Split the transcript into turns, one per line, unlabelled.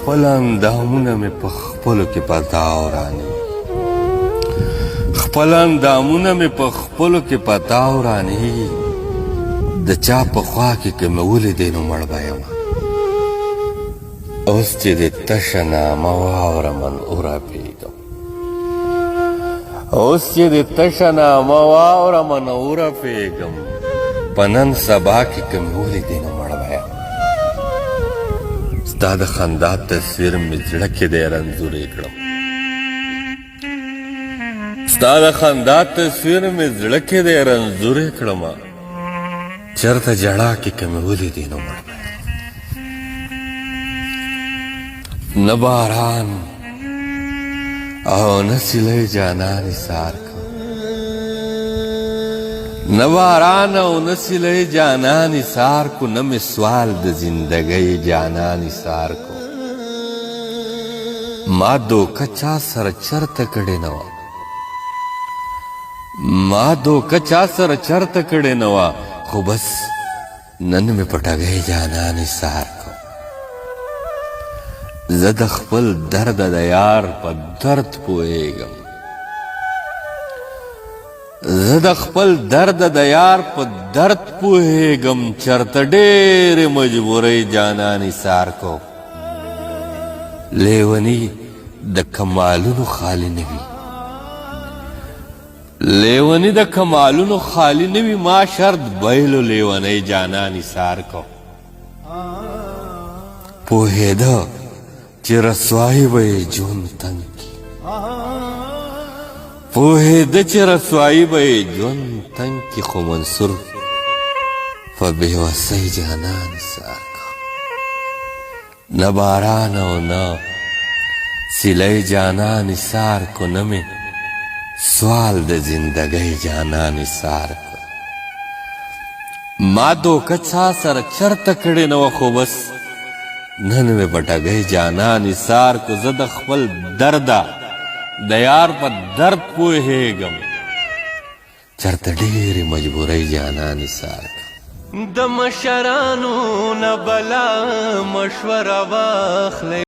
خپل اندامونه مې په خپلو کې په تاو رانیږي، خپل اندامونه مې په خپلو کې په تاو رانیږي. د چا په خوا کې که مې ولیدې نو مړ به یم. اوس چې د تشه نامه واورم نو ورپېږم، اوس چې د تشه نامه واورم نو ورپېږم. په نن سبا کې که مې ولیدې نو مړ به یم. ستا د خندا تصویر مې زړه کې دی رنځورې کړم، ستا د خندا تصویر مې زړه کې دی رنځورې کړم. چېرته ژړا کې که مې ولیدې نو مړ به یم. نه باران او نه سیلۍ جانان ایسار کړم، نه باران او نه سیلۍ جانان ایسار کو، نه مې سوال د زندګۍ جانان ایسار کو. ما دوکه چا سره چرته کړې نه وه، ما دوکه چا سره چرته کړې نه وه، خو بس نن مې په ټګۍ جانان ایسار کو. زه د خپل درد د یار په درد پوهېږم، زه د خپل درد د یار په درد پوهېږم. چرته ډېرې مجبورۍ جانان ایسار کو. لیونی د کمالونو خالي نه وي، لیونی د کمالونو خالي نه وي. ما شرط بایلو لیونی جانان ایسار کو. پوهېده چې رسوایي به یې ژوند تنګ کړي، پوهېده چې رسوایي به یې ژوند تنګ کړي، خو منصور په بېوسۍ جانان ایسار کو. نه باران او نه سیلۍ جانان ایسار کو، نه مې سوال د زندګۍ جانان ایسار کو. ما دوکه چا سره چرته کړې نه وه، خو بس نن مې په ټګۍ جانان ایسار کو. زه د خپل درده د یار په درد پوهېږم، چرته ډېرې مجبورۍ جانان ایسار کو.
د مشرانو نه بلا مشوره واخلئ.